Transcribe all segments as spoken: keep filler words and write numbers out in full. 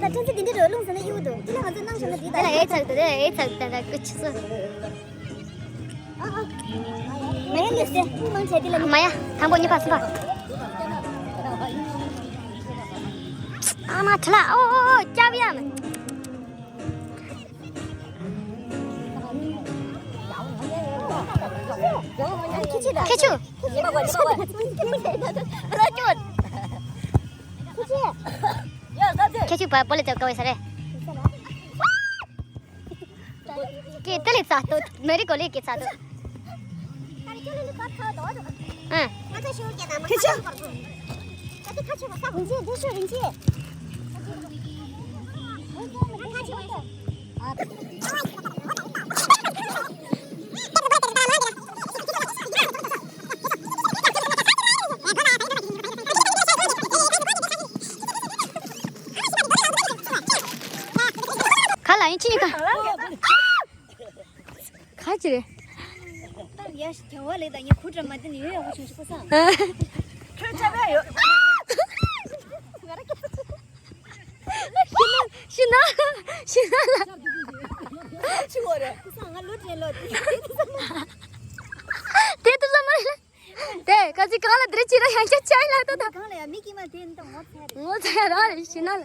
ད་ད་ད་ད་ད་འདི་འདྲ་རོ་ལུང་ཟེར་ན་གཡུག་འདུག་དེ་ལ་ང་ཚོ་ནང་ཞོག་ན་འགྲིག་ད། དེ་ལ་ཨེ་ཚག་ད་དེ་ཨེ་ཚག་ད་ད་ཀུ་ཆུ་སོ། མ་ཡ་ལེ་སེ་མང་ཆེ་དེ་ལ་མ་ཡ་དང་པོ་གཉིས་པ་གསུམ་པ། ཨ་མ་ཁྲ་ལ་ཨོ་ཨོ་ཨོ་སྐྱབས་ཡ་མ། ཁྱེད་ཆུ། ཁྱེད་ཆུ། ཁྱེད་ཆུ་བ་པོ་ལ་ཙབ་ཀ་བའི་ས་རེད། ཀྱེ་དེ་ལས་ཚ་ཏོ་མེ་རི་གོ་ལེ་ཀྱེ་ཚ་ཏོ། ཨ། ཁྱེད་ཆུ། ག་ལ་ཡིན་ཅི་ཡིན་ག་ག་ཅི་རེད། ད་ཡ་ཞིག་རྒྱལ་བ་ལས་ད་ངས་ཁུ་དྲ་མ་དེ་ནས་ཡོད་ཡག་པོ་བྱུང་ཞིག་ཁོ་སང་། ཁྱོད་ཆ་བས་ཡོད། ཤི་ན་ཤི་ན་ལ་ཤི་ན་ལ། ཆི་བོ་རེད། ཁོ་སང་ང་ལོ་དྲན་ལོ་དེ་དེ་དུ་ས་མ་རེད། དེ་ག་ཚི་གང་ལ་དྲི་ཅི་ར་ཡང་ཆ་ཆ་ཡིན་ལ་ད་ད། གང་ལ་ཡ་མི་ཀི་མ་དེ་ནི་ད་ངོ་ཚ་རེད། ངོ་ཚ་ཡ་ར་རེད་ཤི་ན་ལ།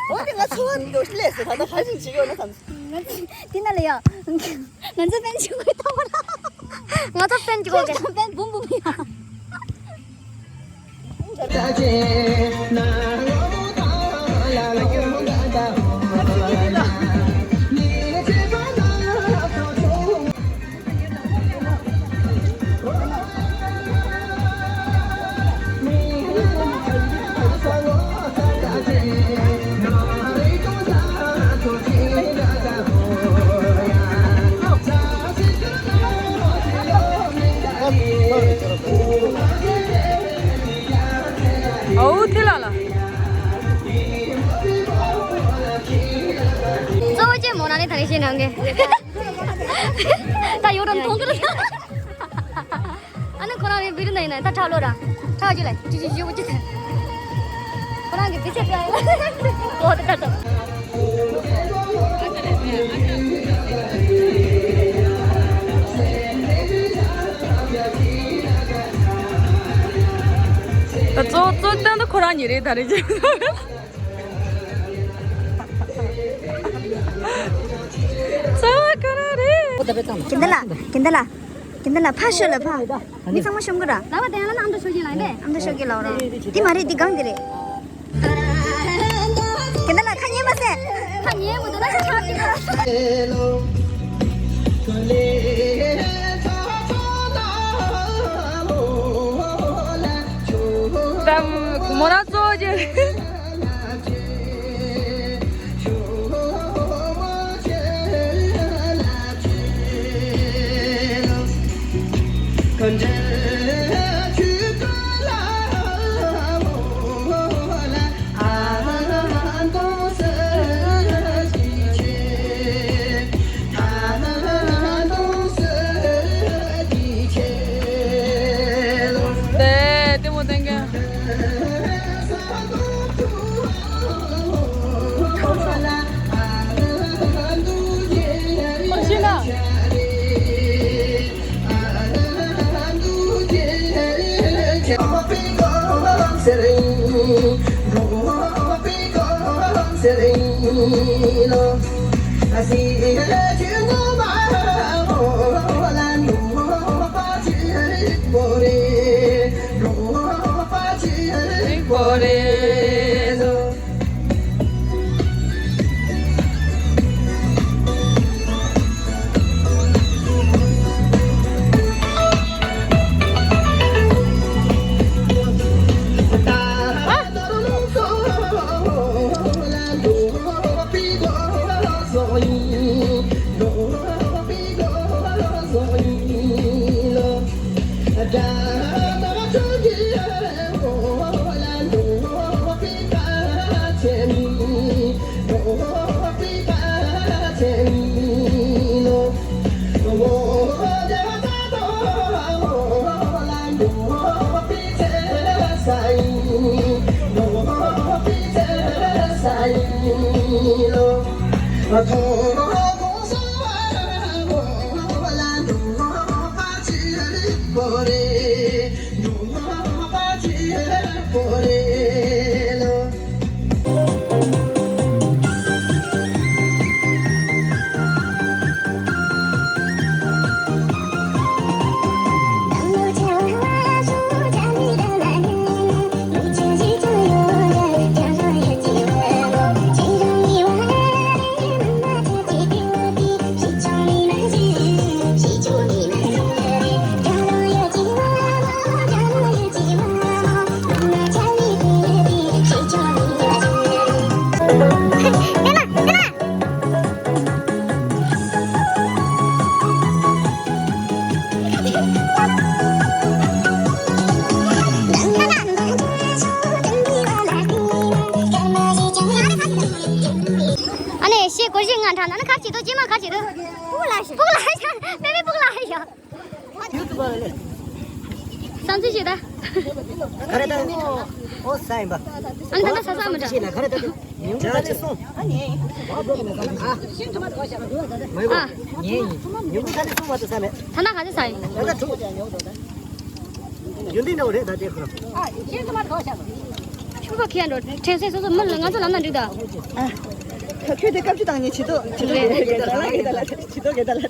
འོ་དེ་ང་ཚོ་བ་འདོད་ལས་སེ་ད་ལྟ་ཧ་ཅང་བྱེད་ཡོད་ན་བསམ། ང་ཚོ་དེ་ན་ལ་ཡ། ང་ཚོ་ཕན་ཆུ་གོས་ཐོག་ར། ང་ཚོ་ཕན་ཆུ་གོས་ཕན་བུམ་བུམ་ཡ། ཨའུ་ཐི་ལ་ལ། ད་རེ་ཤེས་ནང་གི། ད་ཡོ་རང་མཐོང་གི་རེད། ཨ་ནི་ཁོ་རང་རེ་བི་རི་ན་ཡིན་ན་ད་ཁྲག་ལོ་ར། ཁྲག་ཅི་ལ་ཅི་ཅི་ཞུ་ཅི། ཁོ་རང་གི་བི་ཚེ་ཏྲ་ཡིན། གོ་ད་ད། གཙོ་གཙོ་སྟངས་དུ་ཁོ་རང་ཉིད་རེད་ད་རེ་ཅི། རྩ་བ་ག་རེ་རེད། ཀིན་ད་ལ། ཀིན་ད་ལ། ཀིན་ད་ལ་ཕ་ཤོད་ལ་ཕ། མི་ཚང་མ་ཤོམ་གི་ར། ལ་བ་དེ་ཡང་ལ་ཨམ་ད་ཤོད་ཀྱི་ལ་ཡིན་པས། ཨམ་ད་ཤོད་ཀྱི་ལ་ར། དེ་མ་རེད་དེ་གང་གི་རེད། ཀིན་ད་ལ་ཁ་ཉན་མ་ཟེར། ཁ་ཉན་མོ་དེ་ལ་ཆགས་ཀྱི་ར། ད་མོ་རང་གཙོ་བོ་ཅིག་ཨ་ནི་ཤེས་སྐོར་ཞིག་ང་དྲན་ན་ནི་གར་བྱེད་དོ་ཅི་མ་གར་བྱེད་དོ། སྤུ་གུ་ལ་ཤ། སྤུ་གུ་ལ་ཤ། པེ་པེ་སྤུ་གུ་ལ་ཤ། བསམ་ཚུལ་ཞིག་ད། ག་རེ་ད། ཨོ་ས་ཡིན་པ། ཨ་ནི་ད་ལྟ་ས་ས་མི་འདྲ། ཤེས་ན་ག་རེ་ད། ཉིན་གུང་ད་ལེ་སོང་། ཨ་ནི། ཨ། ཤིང་དུ་མ་གོ་ཤ། མ་གོ་ཨ། ཉིན་ཉིན་གུང་ད་ལེ་སོང་བ་དུ་ས་མེད། ད་ན་ག་ཚོད་ས་ཡིན། ད་ད་ཐུག་ཡོན་ཏན་འདྲ་བོ་རེད་ད་དེ་ཁོ། ཨ། ཤིང་དུ་མ་གོ་ཤ། ཕྱུ་པ་ཁྱེད་འགྲོ་ཁྲེང་སེ་སོ་སོ་མི་ལ་ང་ཚོ་ལམ་ན་འགྲིག་ད། ཨ། ཁྱོད་དེ་སྐབས་ཅི་དང་ཉེ་ཆི་ཏོ་ཆི་ཏོ་རེད་རེད་རེད་ད་ལ་རེད་ད་ལ་ཆི་ཏོ་རེད་ད་ལ།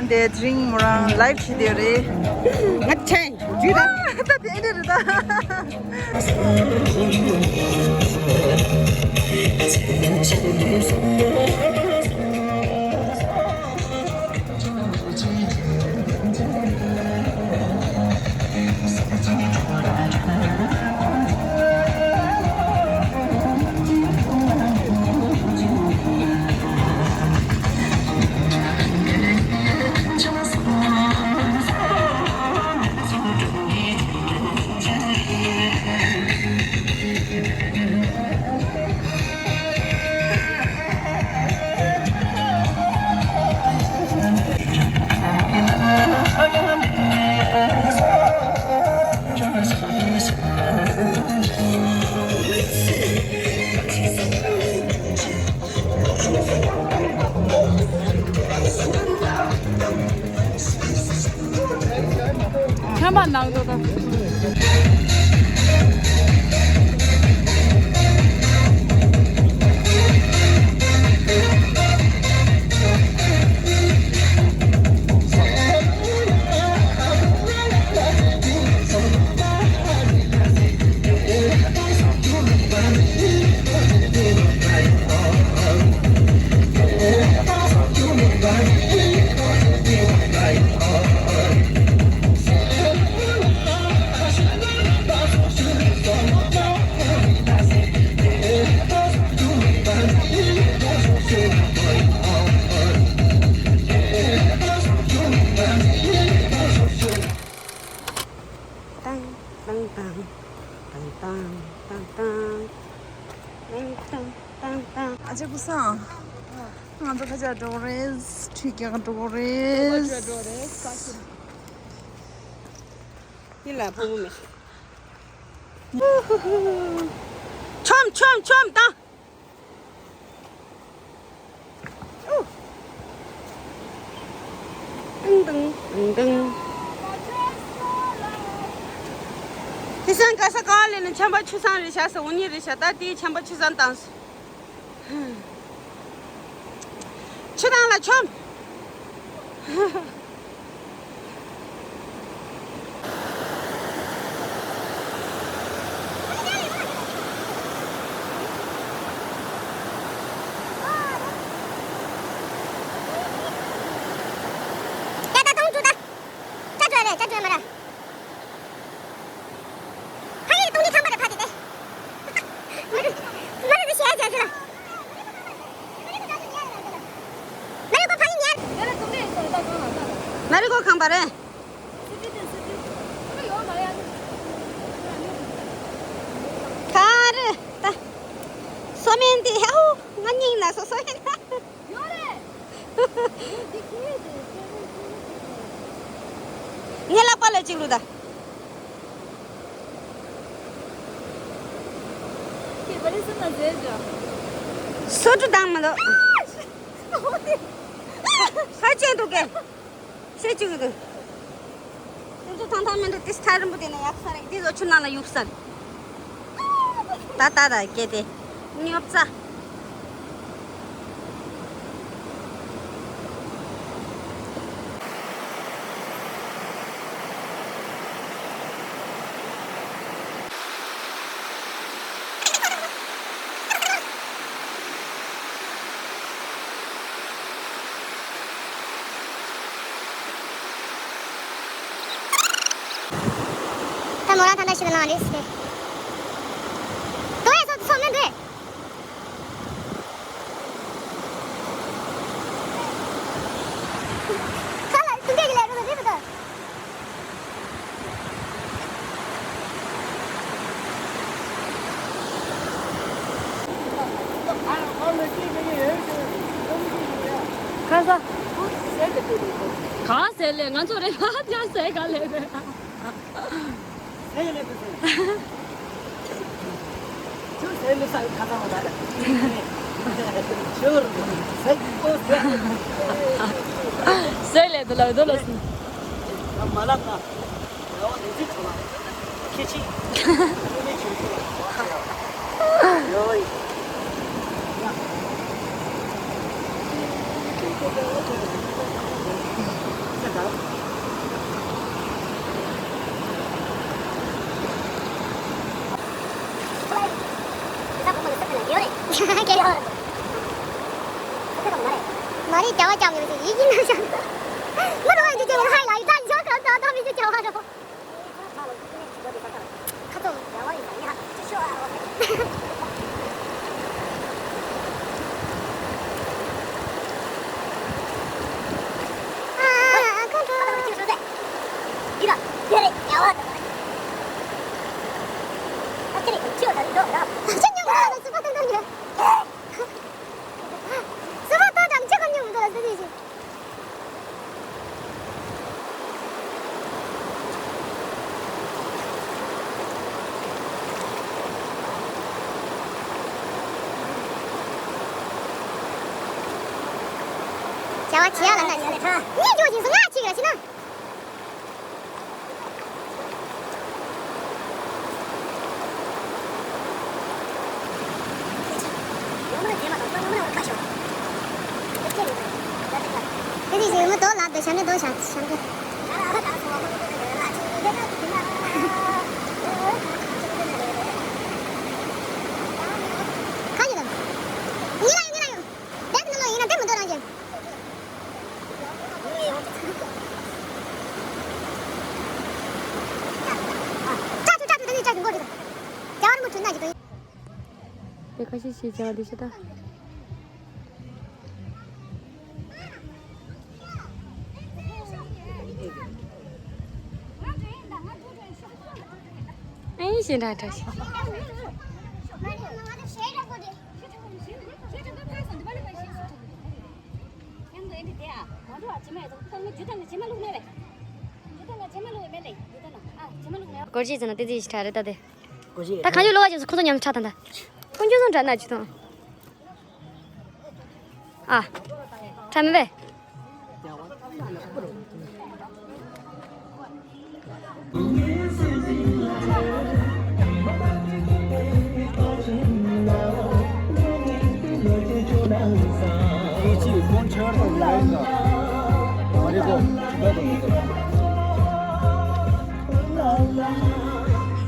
འདི་དེ་རིང་མོ་རང་ལའིབ་བྱེད་དེ་རེད། ང་ཆེན་ཇུས་ད། ད་དེ་འདྲ་རེད་ད། ཁྱམས་པ་ནང་དུ་དང་། ཨ་ཅེ་ཀུ་སང་། ང་ཚོ་ཁ་ཆག་འགྲོ་གི་རེད། ཁྲིད་རྒྱག་འགྲོ་གི་རེད། འདི་ལ་ཕོ་མོ་མེད། ཆོམ་ཆོམ་ཆོམ་དང་། ཏང་ཏང་ཏང་ཏང་། དེ་སང་ག་ས་ག་ལས་ནི་ཆམ་པ་ཆུ་སང་རེད་ཤག་ས་འུ་གཉིས་རེད་ཤག་ད་དེའི་ཆམ་པ་ཆུ་སང་བཏང་སོང་། ཆུ་དང་ལ་ཆོམ། ད་ད་དུང་ཅུ་ད། ཅ་ཅོ་རེད་ཅ་ཅོ་མ་ར། ཕ་ཡུལ་གཏོང་གི་ཁང་པ་རེད་ཕ་དེ་དེ། མ་རེད་མ་རེད་ཞེས་བྱ་རྒྱུ་ལ། མ་རེད་ཁོ་ཕ་ཡུལ་ཉལ། མ་རེད་ཁོ་ཁང་པ་རེད། ག་རེ་ད། སོ་མིན་དེ་ཧའུ་ང་སྙིང་ན་སོ་སོ་ཡིན་ན། ངའི་ལག་པ་ལ་གཅིག་ལུས་ད། སོ་བཀྲུ་དང་མི་འདུག་ཧ་ཅང་འདུག་གས། ཤེས་བཅུག་གི་འདུག་དེ་ཚོ་ཐང་ཐང་མི་འདུག་དེ་ཐག་རིང་པོ་དེ་ནས་ཡག་ས་རེད། དེ་ཚོ་ཆུ་ནང་ལ་གཡུག་ས་རེད། ད་ད་ད་སྐད་དེ་ཉོབ་ཙ། ད་མོ་རང་ད་ལྟ་ཞིག་ལ་ལངས་རེད་ཟེར། དོ་ཡ་སོ་སོ་མེད་འདུག་ཁ་ལ་ཏུ་འདྲེ་གི་ལས་རོ་རེད་མི་འདུག་ཁ་ས། གང་ཟེར་ལེ། ང་ཚོ་རེ་བ་ཀྱང་ཟེར་ག་ལེ་རེད། ཟེར་ལེ་ཟེར། ཁྱོད་ཟེར་ལེ་ཟེར་ཁ་ས་མ་ད་ལེ། ཁྱོད་ཟེར་ལེ་ཟེར། ཟེར་ལེ་འདི་ལ་འདི་ལ་ཟེར། ང་མ་ལབ་ན། ཁྱེད་ཆེ། མ་རེད། རྒྱ་བ་ཀྱང་ཡོད་ཟེར་ཡིད་ཀྱིས་ནང་བཞག་མི་རུང་བའི་འཇུ་ཆེན་ལ་ཧ་ལ་ཡི་ད་འཇོག་གང་ད་ད་མི་འཇུ་རྒྱ་བ་རོ། ཁ་ཐུག་རྒྱ་བ་ཡི་ད་ཡ་ཅི་ཤོ་ཨ་རོ། ཨ་ཁ་ཐུག་ཅི་ཤོ་ཟེར། ཡི་ད་ཡ་རེད་རྒྱ་བ་ད། ཨ་ཅི་རེད་ཁྱོད་ད་རེད་རོ་ར། ཅི་ཉོ་ག་ལ་སུ་པ་ཏན་ཏན་ཡོད། སུ་པ་ཏན་ཏན་ཅི་ག་ཉོ་མི་འདུག་ལ་སུ་དེ་ཞིག་བྱ་བ་བྱེད་ཡ་ལ་ན་ཆེ་ལ་ཆ། ངས་འཇོག་ཅིང་སུ་ང་ཆེ་ག་ལ་ཆེ་ན། དེ་དུས་ཞིག་མི་དོ་ལ་དུ་ཞབས་ནས་དོ་ཞབས་ཞབས་ཀྱི། ཁ་ཉི་དང་། ཉི་ལ་ཡོང་ཉི་ལ་ཡོང་། དེབ་ནང་ལོགས་ཡིན་ན་དེབ་མི་འདུག་རང་གི། ཏྲ་ཏྲ་ཏྲ་ཏྲ་ཏྲ་ཏྲ་མགོ་ཏྲ་ཏྲ། རྒྱ་བར་མུ་ཁྲུ་ན་གི་དོ། དེ་ཁ་ཤས་ཤིག་བྱ་བ་འདི་ཤ་ད། ཨེ་ཞེ་འདྲ་འདྲ་ཞིག་སྒོར་གཞས་ཟེར་ན་ཏི་ཙི་ཡི་ཤི་ཁྲ་རེད་ད་དེ། ད་གང་ཡོད་ལོ་བ་ཅིག་སུ་ཁོ་ཚོ་ཉམས་ཁྲ་དང་ད། ཁོ་ཁྱོད་ཚོ་འདྲ་ན་ཅི་དང་། ཨ། ཁྲ་མེད་པས།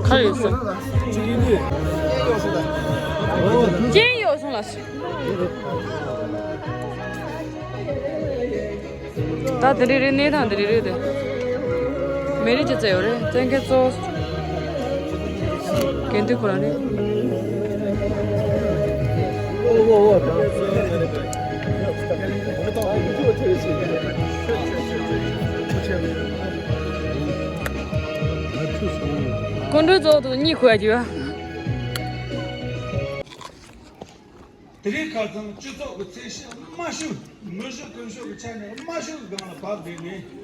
ཁ་ཡོད་སོང་། ཅན་ཡོད་སོང་ལ། ད་དེ་རིང་རེད། གནས་སྟངས་དེ་རིང་རེད་དེ། མི་རིགས་ཀྱི་རྩེ་ཡོད་རེད། བཙན་རྒྱལ་གཙོ། དགེ་འདུན་ཁོ་རང་རེད། སྐུ་མགྲོན་གཙོ་བོ་དེ་གཉིད་ཁུག་ཡ་གྱི་ཡོད། དེ་རིང་ཁ་སང་སྤྱི་ཚོགས་ཀྱི་ཚད་གཞི་དམའ་ཤོས། མི་གཞི་ཀུན་སྤྱོད་ཀྱི་ཆ་ནས་དམའ་ཤོས་སྒང་ལ་བབས་བསྡད་ནས།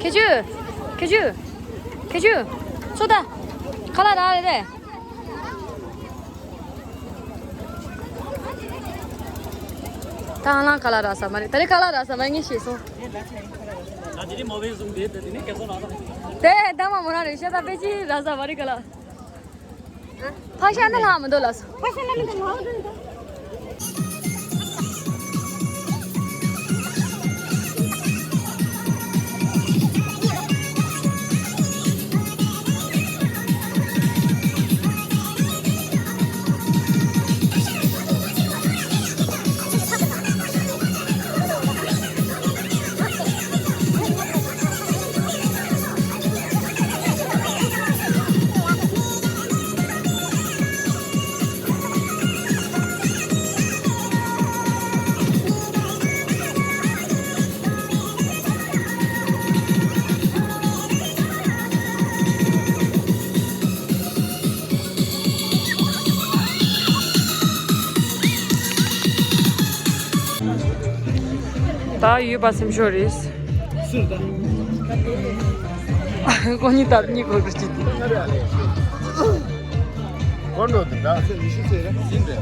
ཁྱེད་ཆོས། ཁྱེད་ཆོས། ཁྱེད་ཆོས། ཚོ་ད། ཁ་ལག་རག་རེད་རེད། ད་ཨ་ལང་ཁ་ལག་རག་ས་མ་རེད། ད་རེས་ཁ་ལག་རག་ས་མ་རེད། ངས་ཤེས་སོང་། ད་དེ་རིང་མོ་བའི་བཟུང་དེ་ད་དེ་ནས་ཁྱེད་ཚོ་ལ་ད། དེ་ད་མ་མོ་རང་རེད་ཤག་ད་པེ་ཅི་རག་ས་མ་རེད་ཁ་ལག་ཕ་ཤ་ན་ལྷག་མི་འདུག་ལགས་སོ། ཕ་ཤ་ན་མི་འདུག་ལྷག་འདུག་ད་ཡོད་པ་སེམས་ཤོར་རེད། སུར་ད། ཁོ་གཉིས་སྟབས་གཉིས་ཁོ་གི་སྐྱིད་དེ། གོ་འགྲོ་དུ་འདྲ། ཡིན་ཏེ།